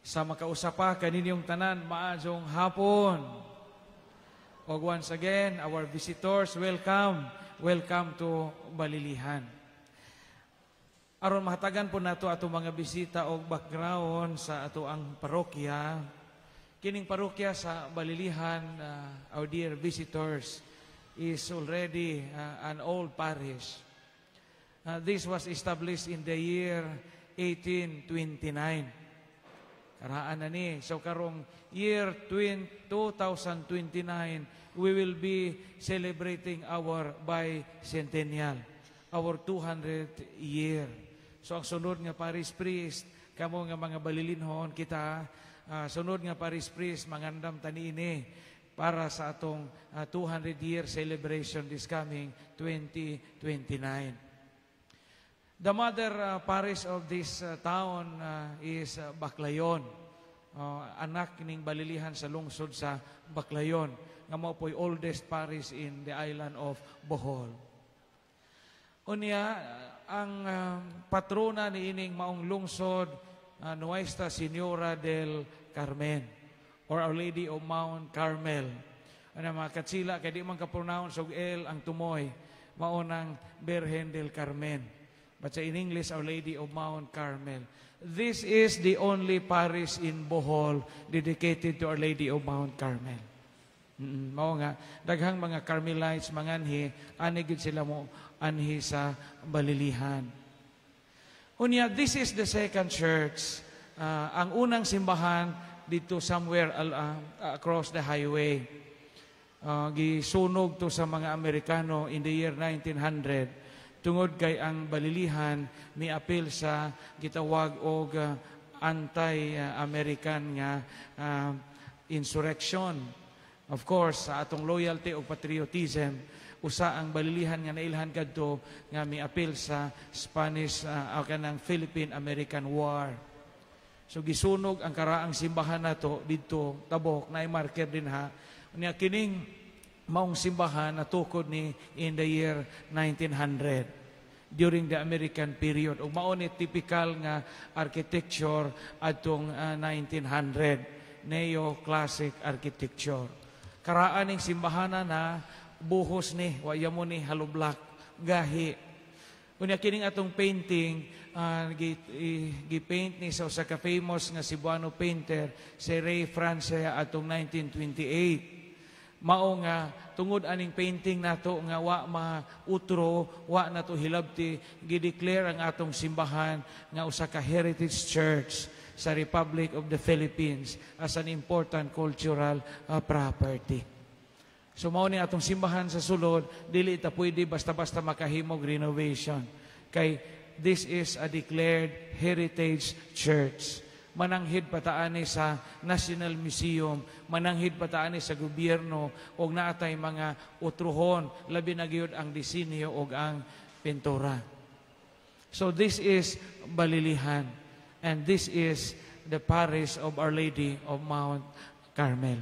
Sa makausa pa kaninyong tanan, maayong hapon. Og once again, our visitors, welcome. Welcome to Balilihan. Aron mahatagan po nato ato mga bisita og background sa ato ang parokya. Kining parokya sa Balilihan, our dear visitors, is already an old parish. This was established in the year 1829. Karaan na ni. So karong year 2029, we will be celebrating our bicentennial, our 200th year. So ang sunod nga parish priest, kamo nga mga Balilinhon kita, sunod nga parish priest, mangandam ta niini para sa atong 200 year celebration this coming 2029. The mother parish of this town is Baclayon. Anak ning Balilihan sa lungsod sa Baclayon nga mao po'y oldest parish in the island of Bohol. Unya, ang patrona ni ining maong lungsod, Nuestra Señora del Carmen or Our Lady of Mount Carmel. Ano mga katsila kay di man ka-pronounce og L ang tumoy, mao nang Birhen del Carmen. But sa in English, Our Lady of Mount Carmel. This is the only parish in Bohol dedicated to Our Lady of Mount Carmel. Mao nga daghang mga Carmelites manganhi ani gyud sila mo anhi sa Balilihan. Unya, this is the second church. Ang unang simbahan dito somewhere across the highway. Gisunog to sa mga Amerikano in the year 1900 tungod kay ang Balilihan miapil sa gitawag og anti-American nga insurrection. Of course, sa atong loyalty o patriotism, usa ang Balilihan nga nailhan kadto nga miapil sa Spanish kanang Philippine-American War. So gisunog ang karaang simbahan nato didto tabok na marker din ha. Unya kining maong simbahan natukod ni in the year 1900 during the American period, ug mao ni typical nga architecture adtong 1900, neoclassic architecture. Karaan ning simbahan na buhos ni, wa mo ni hollow block, gahi. Unya kining atong painting, gi-paint ni sa usa ka famous nga Cebuano painter, si Ray Francia, atong 1928. Mao nga tungod aning painting nato nga wa mautro, wa nato hilabti, gi-declare ang atong simbahan nga usa ka heritage church sa Republic of the Philippines as an important cultural property. So mao ni atong simbahan sa sulod, dili ta pwede basta-basta makahimog renovation. Kay this is a declared heritage church. Mananghid pa ta ani sa National Museum, mananghid pa ta ani sa gobyerno og naatay mga utruhon, labi na gyud ang disenyo og ang pintura. So this is Balilihan and this is the parish of Our Lady of Mount Carmel.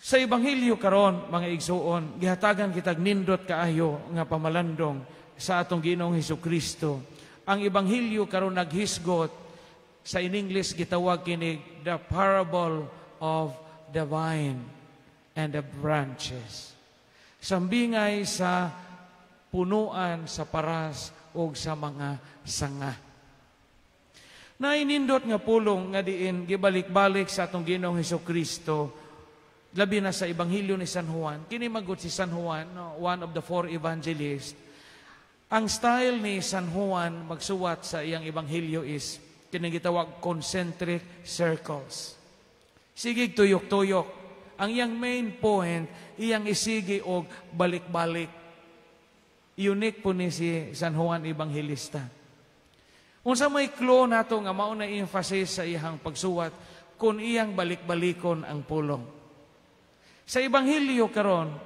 Sa Ebanghelyo karon, mga igsuon, gihatagan kitag nindot kaayo nga pamalandong sa atong Ginoong Hesus Kristo. Ang Ebanghelyo karon naghisgot sa, in English gitawag kini the parable of the vine and the branches. Sambingay sa punuan sa paras o sa mga sanga. Nainindot nga pulong nga diin gibalik-balik sa atong Ginoong Hesus Kristo, labi na sa Ebanghelyo ni San Juan. Kini magud si San Juan, no, one of the four evangelists. Ang style ni San Juan magsuwat sa iyang ebanghelyo is kining gitawag concentric circles. Sige tuyok-tuyok. Ang iyang main point, iyang isigi og balik-balik. Unique po ni si San Juan Evangelista. Unsa may clue nato nga mao na emphasis sa iyang pagsuwat kung iyang balik-balikon ang pulong? Sa ebanghelyo karon,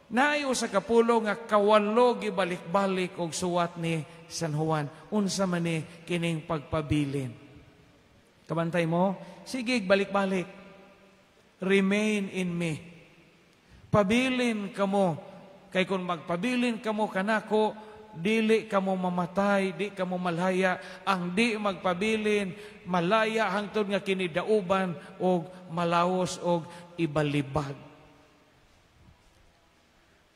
naay usa ka pulong nga kawalo gibalik-balik og suwat ni San Juan. Unsa man ni kining pagpabilin? Kabantay mo? Sige, balik-balik. "Remain in me." Pabilin kamo. Kay kung magpabilin kamo kanako, dili kamo mamatay, di kamo malaya. Ang di magpabilin, malaya hangtod nga kini dauban og malaos og ibalibag.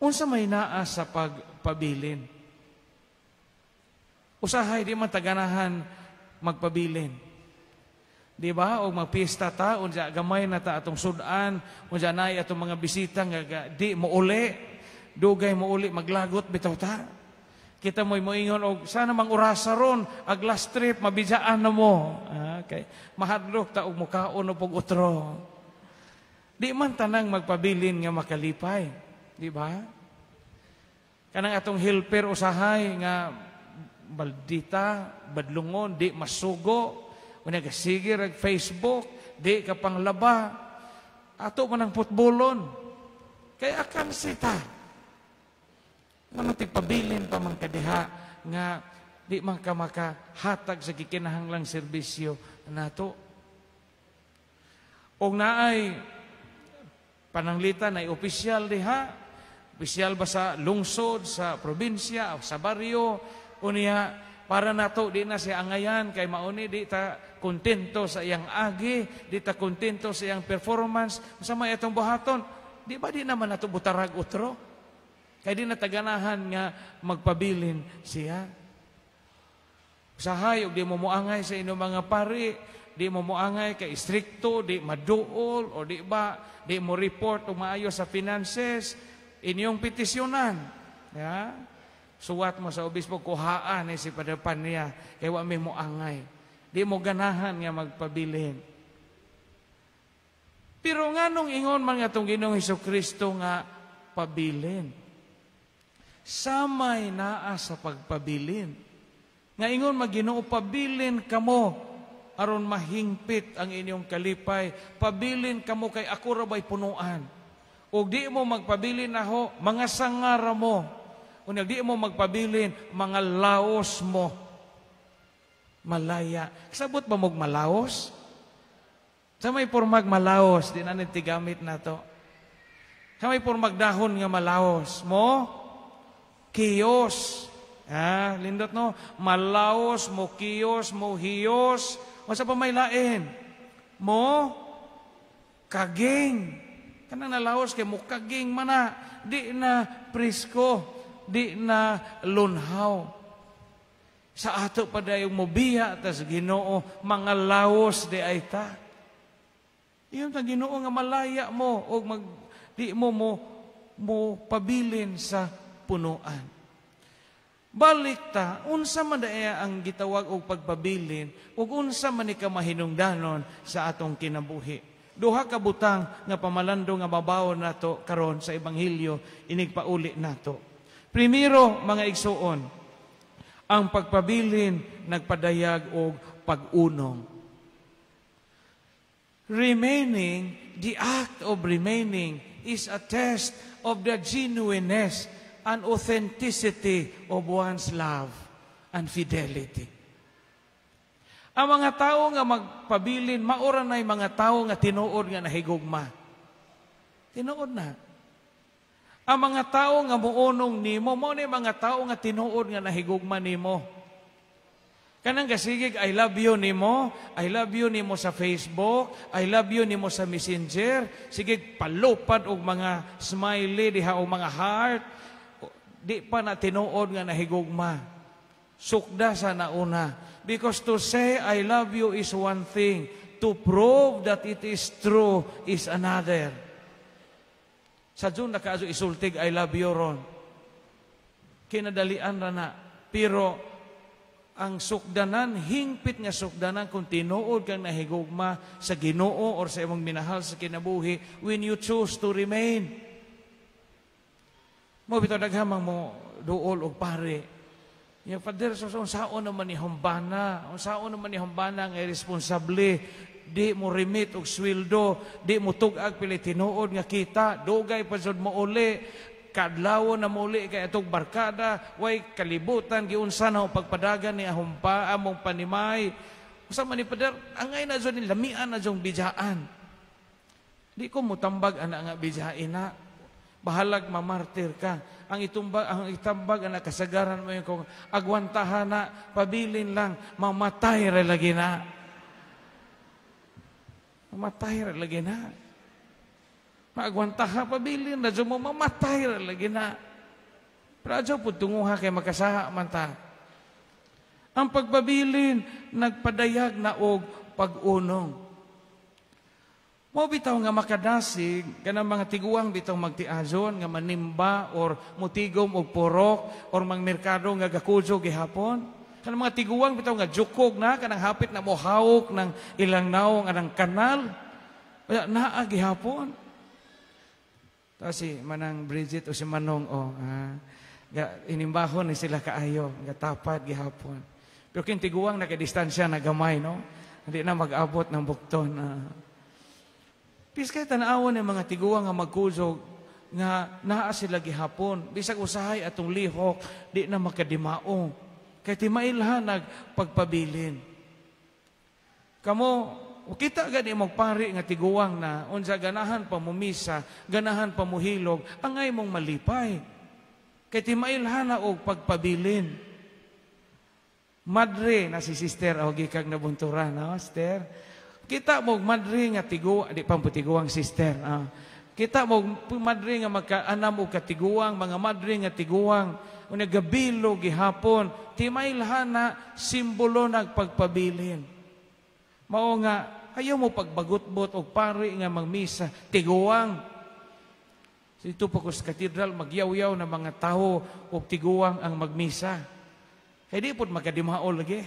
Unsa may naa sa pagpabilin? Usahay di man taganahan magpabilin. Di ba? O magpista ta, unsa gamay na ta atong sudan, unsa naay atong mga bisita nga di mo uli, dugay mo uli, maglagot bitaw ta. Kita mo'y moingon og sana mang orasa ron, ag last trip mabijaan na mo. Ah, okay. Mahadlok ta og mukaon og pug utro. Di man tanang magpabilin nga makalipay, di ba? Kanang atong helper usahay nga baldita, badlungon, di masugo, unya gasige rag Facebook, di ka panglaba, ato man ang putbolon. Kay akan sita. Mga tigpabilin pa man kadiha nga di man ka makahatag sa gikinahanglang serbisyo nato. Og naay pananglitan ay opisyal diha, opisyal ba sa lungsod, sa probinsya, sa baryo, unya para nato di na siya angayan kay mauni di ta kontento sa iyang agi, di ta kontento sa iyang performance, sa may atong buhaton, di ba di naman nato butarag utro? Kay di na taganahan nga magpabilin siya. Usahay, og di mo moangay sa inyong mga pari, di mo moangay kay istrikto, di maduol, o di ba, di mo report o maayo sa finances, inyong petisyonan. Ya? Suwat mo sa obispo, kuhaan ni si Padre Panya, kay wa mi moangay. Di mo ganahan nga magpabilin. Pero nganong ingon man nga itong Ginoong Hesus Kristo nga pabilin? Samay naa sa pagpabilin. Nga ingon man Ginoo, pabilin kamo aron mahingpit ang inyong kalipay. Pabilin kamo kay ako ra bay punuan. Ug di mo magpabilin aho, mga sangara mo. Unya di mo magpabilin, mga laos mo. Malaya. Kasabot ba mog malaos? Sa may pormag malaos, di na tigamit na to. Sa may pormag dahon nga malaos mo, kiyos. Ah, lindot no? Malaos, mo kiyos, mo hiyos. O sa pa may lain? Mo kaging. Kanang nalaos kay mo kaging mana. Di na presko, di na lunhaw. Sa ato pa dayong mobiya tas Ginoo, mga laos di ay ta. Iyon ta Ginoo nga malaya mo og mag di mo mo mo pabilin sa punuan. Balik ta, unsa man daya ang gitawag og pagpabilin ug unsa man ni ka mahinungdanon sa atong kinabuhi? Duha ka butang nga pamalando nga mabawon nato karon sa ebanghelyo inig pauli nato. Primero, mga igsuon, ang pagpabilin nagpadayag og pag-unong. Remaining, the act of remaining is a test of the genuineness and authenticity of one's love and fidelity. Ang mga tao nga magpabilin, maura na'y mga tao nga tinuod nga nahigugma. Tinuod na. Ang mga tao nga muunong nimo, mao ni mga tao nga tinuod nga nahigugma nimo. Kanang gasigig, I love you nimo, I love you nimo sa Facebook, I love you nimo sa Messenger, sige palupad og mga smiley diha og mga heart, di pa na tinuod nga nahigugma. Sukda sa nauna. Because to say I love you is one thing, to prove that it is true is another. Sa June nakaaso isultig I love you ron. Kinadalian ra na. Pero ang sukdanan, hingpit nga sukdanan kung tinuod kang nahigugma sa Ginoo or sa imong minahal sa kinabuhi when you choose to remain. Mo bitaw daghan mo duol og pare. Ya Father, so unsaon naman ni humbana, unsaon naman ni humbana nga iresponsable, di mo remit og sweldo, di mo tug-ag pili tinuod nga kita, dugay pa jud mo uli, kadlawon na muli kay atong barkada, way kalibutan giunsa na pagpadagan ni ahumpa among panimay. Usa man ni Father, angay na jud ni lamian na jung bijaan. Di ko mutambag ana nga bijain na. Bahalag mamartir ka. Ang itumbag, ang itambag ang kasagaran mo yung kung agwantahan na, pabilin lang, mamatay ra lagi na. Mamatay ra lagi na. Maagwantaha, pabilin na, mo mamatay ra lagi na. Pero adyo po tunguha kay makasaha man ta. Ang pagpabilin, nagpadayag na og pag-unong. Mao bitaw nga makadasig kanang mga tiguang bitaw magtiazon nga manimba or mutigom og porok or mangmerkado nga gakudyo gihapon. Kanang mga tiguang bitaw nga jukog na kanang hapit na mohawok ng ilang naong anang kanal. Kaya naa gihapon. Tapos si Manang Bridget o si Manong oh, inimbahon ni sila kaayo, nga tapad gihapon. Pero kin tiguang nakadistansya na gamay, no? Hindi na mag-abot ng bukton. Piskay tan-awon ng mga tiguang nga magkuzog nga naa sila gihapon. Bisag usahay atong lihok, di na makadimao. Kay timailhan nagpagpabilin. Kamo, kita gani mong pari nga tiguang na unsa ganahan pa mumisa, ganahan pa muhilog, angay mong malipay. Kay timailhan na og pagpabilin. Madre na si sister o gikag nabunturan, no, sister? Kita mo madre nga tigu, di pa tiguang sister. Kita mo madre nga magkaanam og katiguang, mga madre nga tiguang, unya gabilo gihapon, timailhan na simbolo nagpagpabilin. Mao nga ayaw mo pagbagutbot og pari nga magmisa tiguang. Dito pa sa katedral magyaw-yaw na mga tawo og tiguang ang magmisa. Kay di pod makadimao lagi.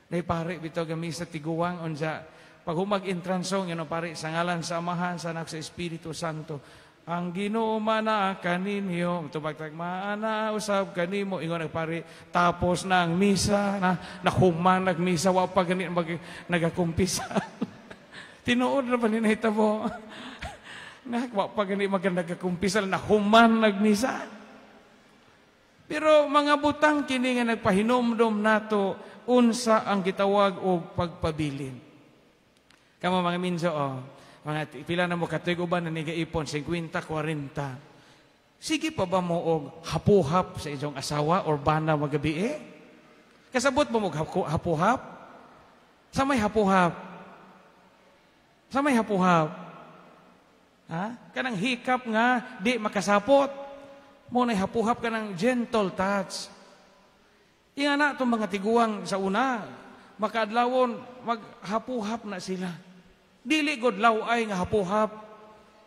Dahil pare bitaw nga misa tiguang unsa pag humag entransong yun pare sa ngalan sa Amahan, sa Anak, sa Espiritu Santo. Ang Ginoo mana kaninyo, tubag maana usab kanimo ingon ang pare tapos na ang misa na nahuman nagmisa wa pa gani nagakumpisa. Tinuod ra ba ni nahitabo? Na wa pa gani nagakumpisa nahuman nagmisa. Pero mga butang kini nga nagpahinomdom nato unsa ang gitawag og pagpabilin. Kamo mga minso, oh, mga pila na mo katuig uban na nigaipon, 50, 40. Sige pa ba mo og hapuhap sa inyong asawa or bana magabi eh? Kasabot mo og hapuhap? Sa may hapuhap? Sa may hapuhap? Ha? Kanang hikap nga di makasapot. Mo na hapuhap kanang gentle touch. Inga na itong mga tiguang sa una, makaadlawon, maghapuhap na sila. Dili god laway nga hapuhap.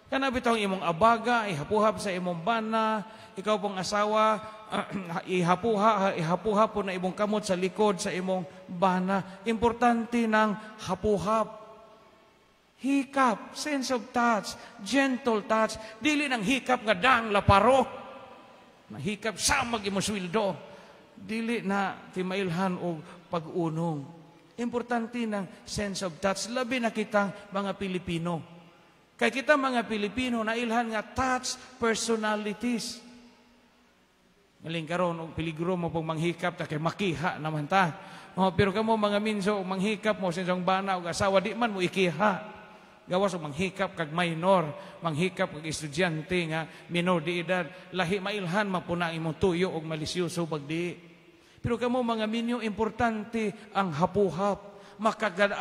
Kana bitaw ang imong abaga, ihapuhap sa imong bana, ikaw pong asawa, ihapuha po na imong kamot sa likod sa imong bana. Importante ng hapuhap. Hikap, sense of touch, gentle touch. Dili ng hikap nga dang laparo. Hikap samag imong sweldo. Dili na timailhan og pag-unong. Importante ng sense of touch. Labi na kitang mga Pilipino. Kay kita mga Pilipino, nailhan nga touch personalities. Ngaling karon og peligro mo pong manghikap, ta kay makiha naman ta. Oh, pero kamo mga minso, manghikap mo sa inyong bana og asawa, di man mo ikiha. Gawas og manghikap kag minor, manghikap kag estudyante nga minor di edad, lahi mailhan mapuna ang imong tuyo og malisyoso bagdi. Pero kamo mga minyo, importante ang hapuhap,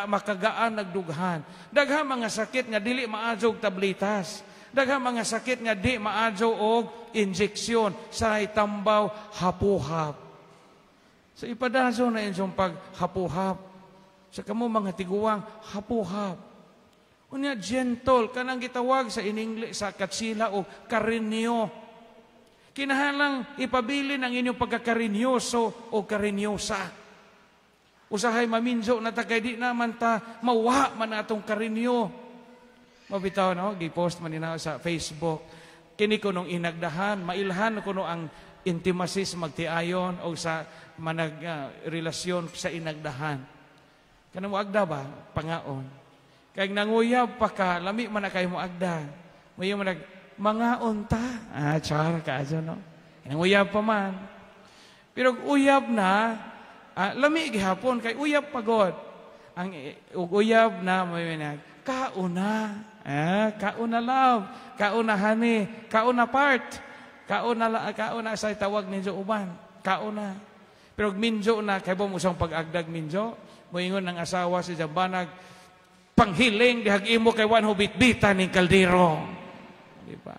makagaan nagdughan. Daghan mga sakit nga dili maadyo og tablitas. Daghan mga sakit nga di maadyo og injeksyon sa tambaw hapuhap. Sa ipadaso na inyong paghapuhap. Sa kamo mga tiguang hapuhap. Unya gentle kanang gitawag sa in sa Katsila o karinyo. Kinahanglang ipabilin ang inyong pagkakarinyoso o karinyosa. Usahay maminjo na ta kay di naman ta mawa man atong karinyo. Mabitaw no, gi-post man nina sa Facebook. Kini ko nung inagdahan, mailhan kuno ang intimacy sa magtiayon o sa manag relasyon sa inagdahan. Kanang mo agda ba? Pangaon. Kay nanguyab pa ka, lami man na kayo mo agda. Mayo man nag mangaon ta. Ah, char ka adyo no. Nanguyab pa man. Pero uyab na, lami gihapon kay uyab pagod. Ang ug uyab na may nag Kauna. Eh, kauna love, kauna honey, kauna part. Kauna kauna sa tawag ninyo uban. Kauna. Pero minjo na kay mo usang pag-agdag minjo, moingon ng asawa si Jambanag, panghiling dihag imo kay wan hubit-bitan ning kaldero. Di ba?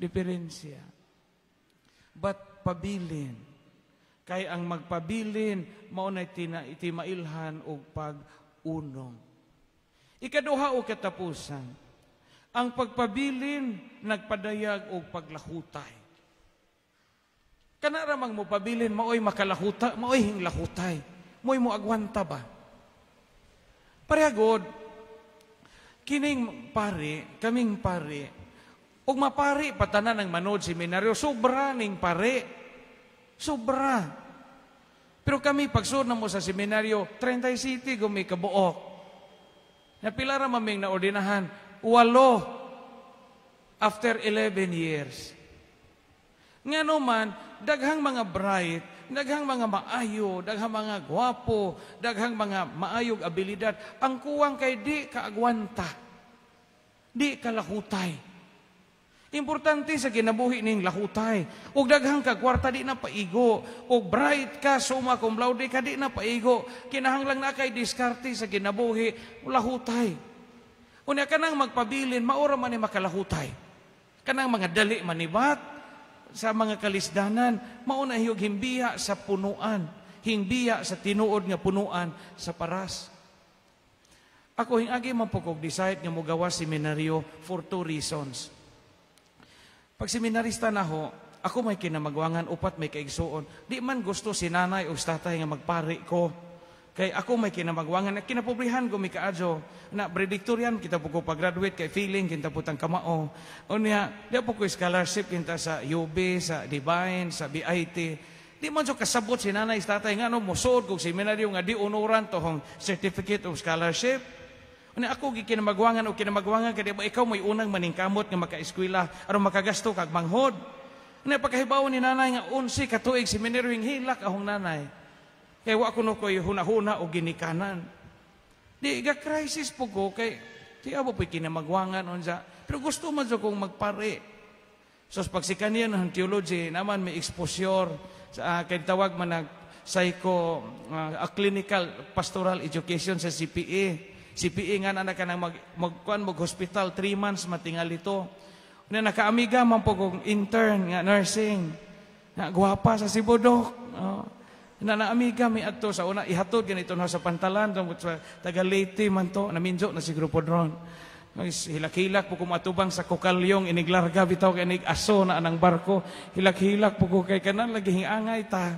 Diferensya. But pabilin. Kay ang magpabilin mao na itimailhan og pag-unong. Ikaduha o katapusan, ang pagpabilin nagpadayag og paglahutay. Kana ramang mo pabilin maoy makalahuta, maoy hinglahutay. Mo'y mo agwanta ba? Parehagod, kining pare, kaming pare, ug mapari patanan ng manod seminaryo, sobra ning pare. Sobra. Pero kami, pagsuod na mo sa seminaryo, 30 city gumi kabuok. Napila ra maming naordinahan? 8. After 11 years. Nga naman, daghang mga bright, daghang mga maayo, daghang mga gwapo, daghang mga maayog abilidad, ang kuwang kay di kaagwanta, di kalahutay. Importante sa kinabuhi ning lahutay. Ug daghang ka kwarta di na paigo. Ug bright ka, summa cum laude ka, di na paigo. Kinahanglan na kay diskarte sa kinabuhi, lahutay. Unya kanang magpabilin, maura man ni makalahutay. Kanang mga dali manibat sa mga kalisdanan, mauna hiyog himbiya sa punuan, himbiya sa tinuod nga punuan sa paras. Ako hingagi man po kog decide nga mogawas seminaryo for two reasons. Pag seminarista na ho, ako may kinamagwangan, upat may kaigsuon. Di man gusto si nanay o tatay nga magpari ko. Kay ako may kinamagwangan, na kinapobrihan ko may kaadyo, na valedictorian kita po ko pag-graduate, kay feeling kita po tang kamao. O niya, di po ko scholarship kita sa UB, sa Divine, sa BIT. Di man so kasabot si nanay tatay nga no, musuod kog seminaryo nga di unuran tohong certificate of scholarship. Ano ako gikinamagwangan o kinamagwangan kay di ba ikaw may unang maningkamot nga makaeskwela aron makagasto kag manghod. Ano pagkahibaw ni nanay nga 11 ka tuig seminaryo hilak ahong nanay. Kay wa kuno koy hunahuna o ginikanan. Di ga crisis po ko kay di abo po'y kinamagwangan unsa. Pero gusto man jud kong magpare. So pagsikanian ng theology naman may exposure sa kay tawag man nag psycho clinical pastoral education sa CPE. CPE nga na ka nang magkuan mag hospital 3 months matingal ito. Na nakaamiga man po kong intern nga nursing. Na gwapa sa Cebu Dok. Oh. Na naamiga mi adto sa una ihatod ganito na sa Pantalan sa taga Leyte man to naminjo na si grupo dron. Hilak-hilak po kumatubang sa Kokalyong iniglarga bitaw kay inig aso na anang barko. Hilak-hilak po ko kay kanan lagi hingangay ta.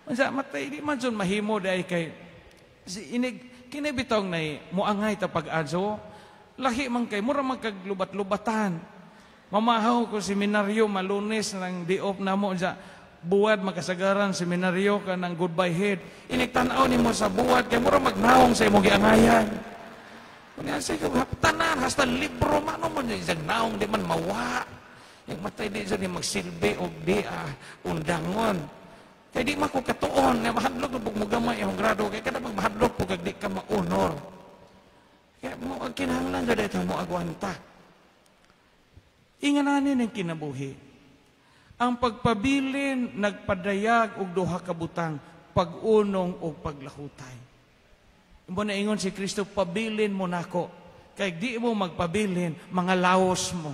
Unsa matay di man jud mahimo dai kay si inig kini bitaw nay moangay ta pag-adyo. Lahi man kay mura man kag lubat-lubatan. Mamahaw ko seminaryo Malunes nang day off namo ja. Buwad makasagaran seminaryo ka ng goodbye head. Inig tan-aw nimo sa buwad kay mura magnaong sa imong giangayan. Unya sa ikaw tanan hasta libro man mo isang naong di man mawa. Yung matay di jud magsilbi og di undangon. Kay di man ko katuon nga mahadlok og mugamay imong grado kay kada mahadlok po kag di ka maunor. Kaya mo ang kinahanglan jud ito mo agwanta. Ingananin ang kinabuhi. Ang pagpabilin nagpadayag og duha ka butang, pag-unong og paglahutay. Mo na ingon si Kristo, pabilin mo nako. Kay di mo magpabilin, mga laos mo.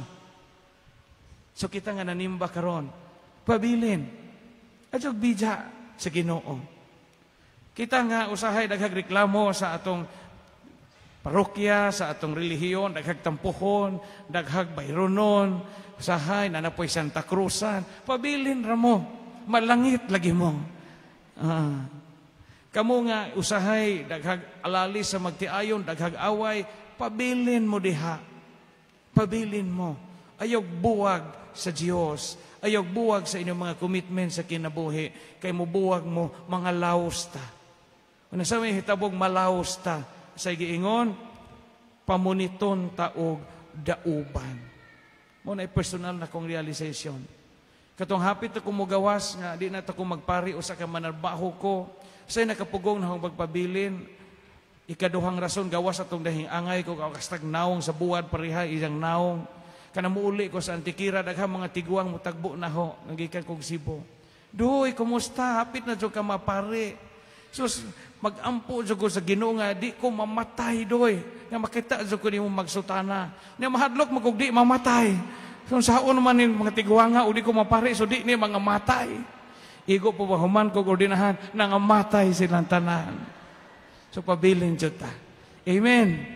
So kita nga nanimba karon, pabilin. Adjog bija sa Ginoo. Kita nga usahay daghang reklamo sa atong parokya, sa atong relihiyon, daghang tampuhon, daghang bayronon, usahay nanapoy Santa Cruzan. Pabilin ra mo, malangit lagi mo. Kamo nga usahay daghang alali sa magtiayon, daghang away, pabilin mo diha. Pabilin mo. Ayaw buwag sa Dios. Ayaw buwag sa inyong mga commitment sa kinabuhi. Kay mo buwag mo mga laos ta. Una sa may hitabog malaos ta. Sa giingon, pamuniton taog dauban. Mo na personal na kong realization. Katong hapit ako mugawas nga di na ta ko magpari usa ka manarbaho ko. Say nakapugong na akong magpabilin. Ikaduhang rason, gawas atong dahing angay ko kastag nawong sa buwad pareha iyang nawong. Kana muuli ko sa Antikira, daghang mga tiguang mutagbo na ho nagikan kog Cebu. "Doy, kumusta? Hapit na jud ka mapare." Sus, magampo jud ko sa Ginoo nga di ko mamatay, doy. Nga makita jud ko nimo magsutana. Nya mahadlok man kog di mamatay. So saon man ning mga tiguanga o di ko mapare, so di ni mga matay. Igo po ba human ko ordinahan, nangamatay silang tanan. So pabilin jud ta. Amen.